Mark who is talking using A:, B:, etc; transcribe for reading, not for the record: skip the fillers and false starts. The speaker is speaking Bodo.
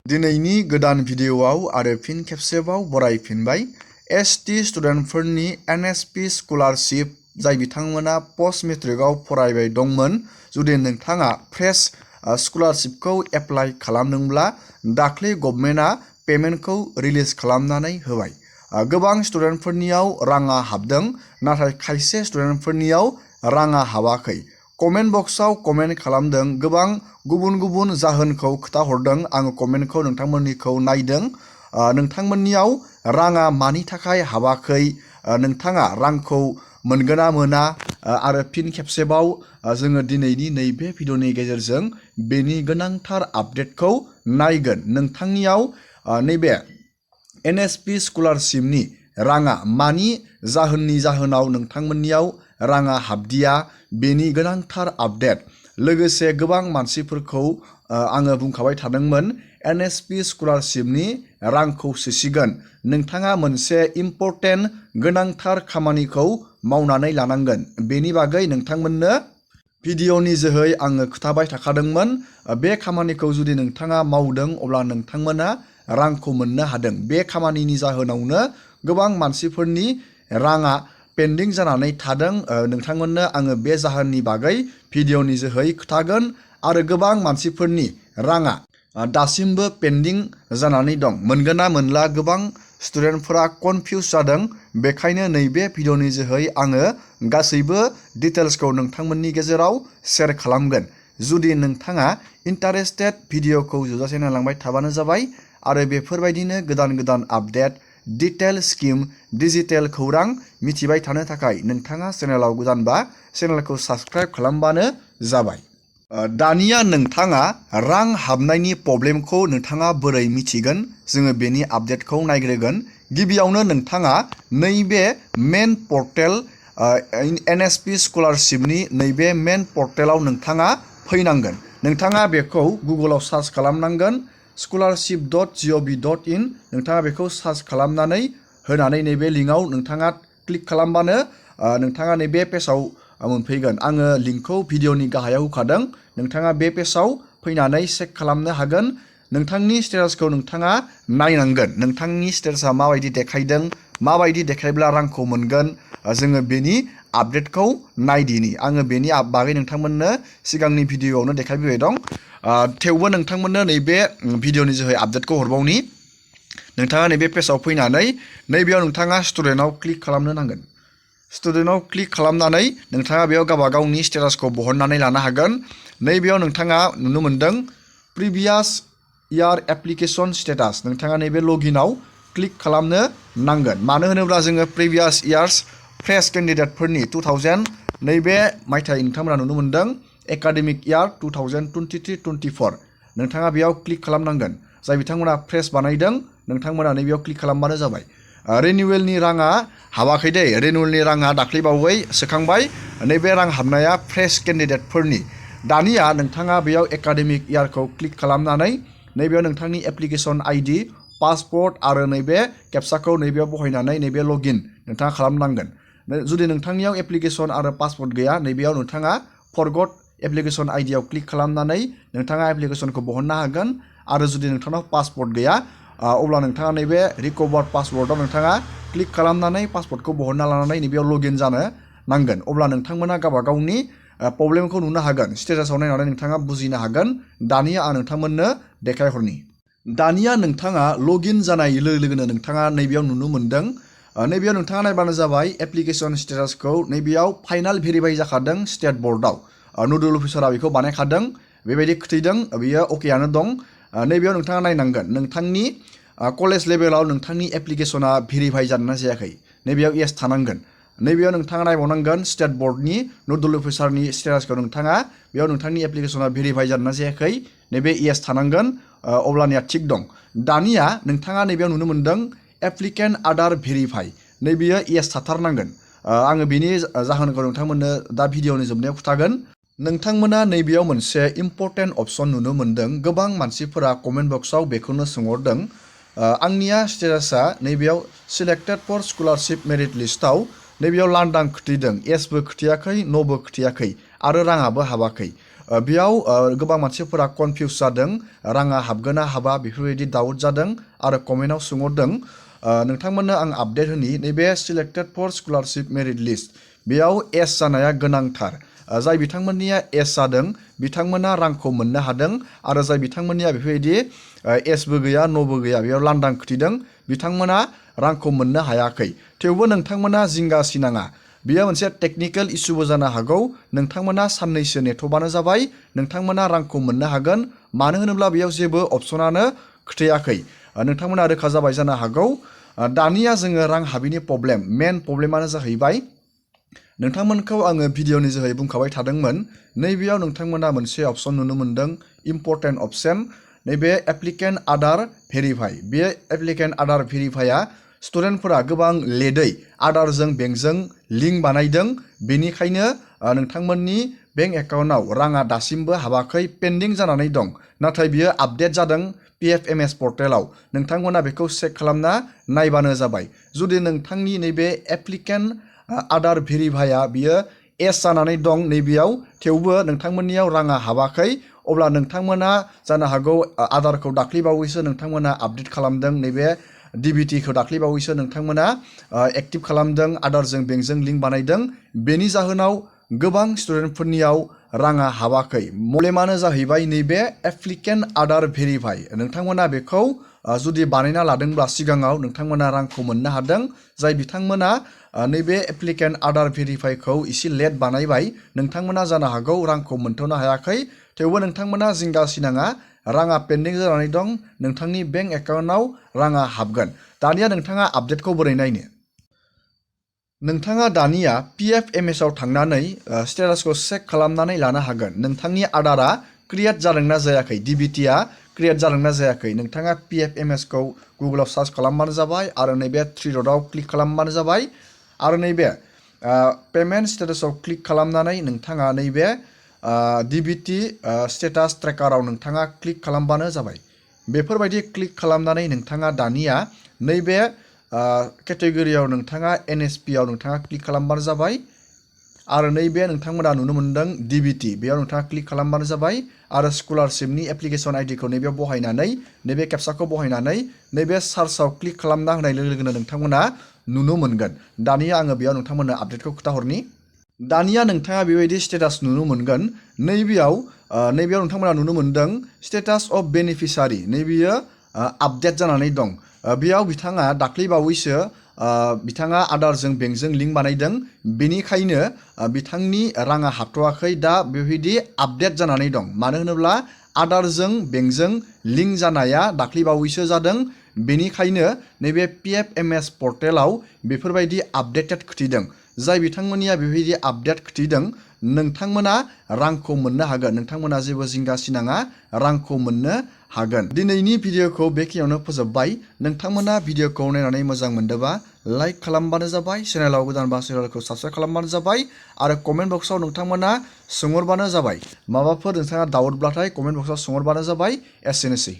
A: दिनैनि गोदान भिडिअआव आरो फिन खेबसेबाव बरायफिनबाय एसटि स्टुडेन्टफोरनि एनएसपि स्कलारशिप जाय बिथांमोना पोस्ट मेट्रिकआव फरायबाय दंमोन। जुदि नोंथाङा फ्रेश स्कलारशिपखौ एप्लाइ खालामदोंब्ला दाख्लै गभर्नमेन्टआ पेमेन्टखौ रिलिज खालामनानै होबाय। गोबां स्टुडेन्टफोरनियाव राङा हाबदों, नाथाय खायसे स्टुडेन्टफोरनियाव राङा हाबाखै। कमेन्ट बक्सआव कमेन्ट खालामदों, गोबां गुबुन गुबुन जाहोनखौ खोथाहरदों। आङो कमेन्टखौ नोंथांमोननिखौ नायदों। नोंथांमोननियाव राङा मानि थाखाय हाबाखै, नोंथाङा रांखौ मोनगोन ना मोना, आरो फिन खेबसेबाव जोङो दिनैनि नैबे भिडिअनि गेजेरजों बेनि गोनांथार आपडेटखौ नायगोन। नोंथांनियाव नैबे एनएसपि स्कलारशिपनि राङा मानि जाहोननि जाहोनाव नोंथांमोननियाव राङा हाबदिया, बेनि गोनांथार आपडेट। लोगोसे गोबां मानसिफोरखौ आङो बुंखाबाय थादोंमोन एनएसपि स्कलारशिपनि रांखौ सोसिगोन। नोंथाङा मोनसे इम्परटेन्ट गोनांथार खामानिखौ मावनानै लानांगोन। बेनि बागै नोंथांमोननो भिडिअनि जोहै आङो खोथाबाय थाखादोंमोन। बे खामानिखौ जुदि नोंथाङा मावदों अब्ला नोंथांमोना रांखौ मोननो हादों। बे खामानिनि जाहोनावनो गोबां मानसिफोरनि राङा पेन्डिं जानानै थादों। नोंथांमोननो आङो बे जाहोननि बागै भिडिअनि जोहै खोथागोन। आरो गोबां मानसिफोरनि राङा दासिमबो पेन्डिं जानानै दं, मोनगोन ना मोनला गोबां स्टुडेन्टफोरा कनफिउज जादों। बेखायनो नैबे भिडिअनि जोहै आङो गासैबो डिटेल्सखौ नोंथांमोननि गेजेराव शेयार खालामगोन। जुदि नोंथाङा इन्टारेस्टेड भिडिअखौ जोबजासे नायलांबाय थाबानो जाबाय। आरो बेफोरबायदिनो गोदान गोदान आपडेट, डिटेल स्किम, डिजिटेल खौरां मिथिबाय थानो थाखाय नोंथाङा चेनेलाव गोदानबा चेनेलखौ साबस्क्राइब खालामबानो जाबाय। दानिया नोंथाङा रां हाबनायनि प्रब्लेमखौ नोंथाङा बोरै मिथिगोन, जोङो बेनि आपडेटखौ नायग्रोगोन। गिबियावनो नोंथाङा नैबे मेन पर्टेल एनएसपि स्कलारशिपनि नैबे मेन पर्टेलाव नोंथाङा फैनांगोन। नोंथाङा बेखौ गुगोलाव सार्च खालामनांगोन, scholarship.gov.in। नोंथाङा बेखौ सार्च खालामनानै होनानै नैबे लिंकआव नोंथाङा क्लिक खालामबानो नोंथाङा नैबे पेजाव मोनफैगोन। आङो लिंकखौ भिडिअनि गाहायाव होखादों। नोंथाङा बे पेजाव फैनानै चेक खालामनो हागोन। नोंथांनि स्टेटासखौ नोंथाङा नायनांगोन। नोंथांनि स्टेटासा माबायदि देखायदों, माबायदि देखायब्ला रांखौ मोनगोन, जोङो बेनि आपडेटखौ नायदिनि। आङो बेनि बागै नोंथांमोननो सिगांनि भिडिअआवनो देखायबोबाय दं। थेवबो नोंथांमोननो नैबे भिडिअनि जोहै आपडेटखौ हरबावनि। नोंथाङा नैबे पेजाव फैनानै नैबेयाव नोंथाङा स्टुडेन्टआव क्लिक खालामनो नांगोन। स्टुडेन्टआव क्लिक खालामनानै नोंथाङा बेयाव गावबा गावनि स्टेटासखौ बहननानै लानो हागोन। नैबेयाव नोंथाङा नुनो मोन्दों प्रिभियास इयार एप्लिकेसन स्टेटास। नोंथाङा नैबे लगइनआव क्लिक खालामनो नांगोन। मानो होनोब्ला जोङो प्रिभियास इयार्स फ्रेश केन्डिडेटफोरनि 2000 नैबे मायथाइ नोंथांमोना नुनो मोन्दों एकाडेमिक इयार 2023-24। नोंथाङा बेयाव क्लिक खालामनांगोन। जाय बिथांमोना फ्रेश बानायदों नोंथांमोना नैबेयाव क्लिक खालामबानो जाबाय। रिनिउवेलनि राङा हाबाखै दे। रिनिउवेलनि राङा दाख्लैबावै सोखांबाय। नैबे रां हाबनाया फ्रेश केन्डिडेटफोरनि। दानिया नोंथाङा बेयाव एकाडेमिक इयारखौ क्लिक खालामनानै नैबेयाव नोंथांनि एप्लिकेसन आइडि, पासपर्ट आरो नैबे केपसाखौ नैबेयाव बहायनानै नैबे लगइन नोंथाङा खालामनांगोन। जुदि नोंथांनियाव एप्लिकेसन आरो पासपर्ट गैया, नैबेयाव नोंथाङा फरगट एप्लिकेसन आइडियाव क्लिक खालामनानै नोंथाङा एप्लिकेसनखौ बहननो हागोन। आरो जुदि नोंथांनाव पासपर्ट गैया, अब्ला नोंथाङा नैबे रिकभार पासवर्डआव नोंथाङा क्लिक खालामनानै पासवर्डखौ बहनना लानानै नैबेयाव लगइन जानो नांगोन। अब्ला नोंथांमोना गावबा गावनि प्रब्लेमखौ नुनो हागोन। स्टेटासाव नायनानै नोंथाङा बुजिनो हागोन। दानिया आं नोंथांमोननो देखायहरनि। दानिया नोंथाङा लगइन जानाय लोगो लोगोनो नोंथाङा नैबेयाव नुनो मोन्दों। नैबेयाव नोंथाङा नायबानो जाबाय एप्लिकेसन स्टेटासखौ नैबेयाव फाइनाल भेरिफाइ जाखादों स्टेट बर्डआव। नडुल अफिसारा बेखौ बानायखादों, बेबायदि खोथैदों, बेयो अकेयानो दं। नैबेयाव नोंथाङा नायनांगोन नोंथांनि कलेज लेभेलाव नोंथांनि एप्लिकेसना भेरिफाइ जादोंना जायाखै। नैबेयाव येस थानांगोन। नैबेयाव नोंथाङा नायबावनांगोन स्टेट बर्डनि नडुल अफिसारनि स्टेटासखौ नोंथाङा बेयाव नोंथांनि एप्लिकेसना भेरिफाइ जादोंना जायाखै नैबे येस थानांगोन। अब्लानिया थिग दं। दानिया नोंथाङा नैबेयाव नुनो मोन्दों एप्लिकेन्ट आदार भेरिफाइ। नैबेयो येस थाथारनांगोन। आङो बेनि जाहोनखौ नोंथांमोननो दा भिडिअनि जोबनायाव खिथागोन। नोंथांमोना नैबेयाव मोनसे इम्परटेन्ट अपसन नुनो मोन्दों। गोबां मानसिफोरा कमेन्ट बक्सआव बेखौनो सोंहरदों। आंनिया स्टेटासा नैबेयाव सिलेक्टेड फर स्कलारशिप मेरिट लिस्टआव नैबेयाव लांदां खोथैदों, येसबो खोथैयाखै, न'बो खोथैयाखै आरो राङाबो हाबाखै। बेयाव गोबां मानसिफोरा कनफिउज जादों राङा हाबगोन ना हाबा बेफोरबायदि डाउट जादों आरो कमेन्टआव सोंहरदों नोंथांमोननो आं आपडेट होनि नैबे selected for scholarship merit list बेयाव एस जानाया गोनांथार जाय बिथांमोननिया एस जादों बिथांमोना रांखौ मोननो हादों आरो जाय बिथांमोननिया बेफोरबायदि एसबो गैया न'बो गैया बेयाव लांदां खोथेदों बिथांमोना रांखौ मोननो हायाखै थेवबो नोंथांमोना जिंगा सिनाङा बेयो मोनसे टेक्निकेल इसुबो जानो हागौ नोंथांमोना साननैसो नेथ'बानो जाबाय नोंथांमोना रांखौ मोननो हागोन मानो होनोब्ला बेयाव जेबो अपसनानो खोथायाखै नोंथांमोना रोखा जाबाय जानो हागौ दानिया जोङो रां हाबिनि प्रब्लेम मेन प्रब्लेमानो जाहैबाय नोंथांमोनखौ आङो भिडिअनि जोहै बुंखाबाय थादोंमोन नैबेयाव नोंथांमोना मोनसे अपसन नुनो मोन्दों इम्पर्टेन्ट अपसन नैबे एप्लिकेन्ट आधार भेरिफाइ बे एप्लिकेन्ट आधार भेरिफाइआ स्टुडेन्टफोरा गोबां लेटै आधारजों बेंकजों लिंक बानायदों बेनिखायनो नोंथांमोननि बेंक एकाउन्टआव राङा दासिमबो हाबाखै पेन्डिं जानानै दं नाथाय बियो आपडेट जादों PFMS पर्टेलाव नोंथांमोना बेखौ चेक खालामना नायबानो जाबाय जुदि नोंथांनि नैबे एप्लिकेन्ट आधार भेरिफाइआ बियो एस जानानै दं नैबेयाव थेवबो नोंथांमोननियाव राङा हाबाखै अब्ला नोंथांमोना जानो हागौ आधारखौ दाख्लैबावैसो नोंथांमोना आपडेट खालामदों नैबे DBTखौ दाख्लैबावैसो नोंथांमोना एक्टिभ खालामदों आधारजों बेंकजों लिंक बानायदों बेनि जाहोनाव गोबां स्टुडेन्टफोरनियाव राङा हाबाखै प्रब्लेमानो जाहैबाय नैबे एप्लिकेन्ट आधार भेरिफाइ नोंथांमोना बेखौ जुदि बानायना लादोंब्ला सिगाङाव नोंथांमोना रांखौ मोननो हादों जाय बिथांमोना नैबे एप्लिकेन्ट आधार भेरिफाइखौ एसे लेट बानायबाय नोंथांमोना जानो हागौ रांखौ मोनथ'नो हायाखै थेवबो नोंथांमोना जिंगा सिनाङा राङा पेन्डिं जानानै दं नोंथांनि बेंक एकाउन्टआव राङा हाबगोन दानिया नोंथाङा आपडेटखौ बोरै नायनो नोंथाङा दानिया PFMS आव थांनानै स्टेटासखौ चेक खालामनानै लानो हागोन नोंथांनि आधारा क्रिएट जादोंना जायाखै DBTआ क्रिएट जादोंना जायाखै नोंथाङा PFMSखौ गुगोलाव सार्च खालामबानो जाबाय आरो नैबे थ्रि डटआव क्लिक खालामबानो जाबाय आरो नैबे पेमेन्ट स्टेटासआव क्लिक खालामनानै नोंथाङा नैबे DBT स्टेटास ट्रेकाराव नोंथाङा क्लिक खालामबानो जाबाय बेफोरबायदि क्लिक खालामनानै नोंथाङा दानिया नैबे केटेगरियाव नोंथाङा NSP आव नोंथाङा क्लिक खालामबानो जाबाय आरो नैबे नोंथांमोना नुनो मोन्दों DBT बेयाव नोंथाङा क्लिक खालामबानो जाबाय आरो स्कलारशिपनि एप्लिकेसन आइडिखौ नैबेयाव बहायनानै नैबे केपसाखौ बहायनानै नैबे सार्चआव क्लिक खालामना होनाय लोगो लोगोनो नोंथांमोना नुनो मोनगोन दानिया आङो बेयाव नोंथांमोननो आपडेटखौ खोन्थाहरनि दानिया नोंथाङा बेबायदि स्टेटास नुनो मोनगोन नैबेयाव नोंथांमोना नुनो मोन्दों स्टेटास अफ बेनिफिसारि नैबेयो आपडेट जानानै दं बेयाव बिथाङा दाख्लैबावैसो बिथाङा आधारजों बेंकजों लिंक बानायदों बेनिखायनो बिथांनि राङा हाबथ'वाखै दा बेबायदि आपडेट जानानै दं मानो होनोब्ला आधारजों बेंकजों लिंक जानाया दाख्लैबावैसो जादों बेनिखायनो नैबे PFMS पर्टेलाव बेफोरबायदि आपडेटेड खोथिदों जाय बिथांमोननिया बेबायदि आपडेट खोथिदों नोंथांमोना रांखौ मोननो हागोन नोंथांमोना जेबो जिंगा सिनाङा रांखौ मोननो हागोन दिनैनि भिडिअखौ बेखिनियावनो फोजोबबाय नोंथांमोना भिडिअखौ नायनानै मोजां मोनदोंबा लाइक खालामबानो जाबाय चेनेलाव गोदानबा चेनेलखौ साबस्क्राइब खालामबानो जाबाय आरो कमेन्ट बक्सआव नोंथांमोना सोंहरबानो जाबाय माबाफोर नोंथाङा डाउटब्लाथाय कमेन्ट बक्सआव सोंहरबानो जाबाय एसेनोसै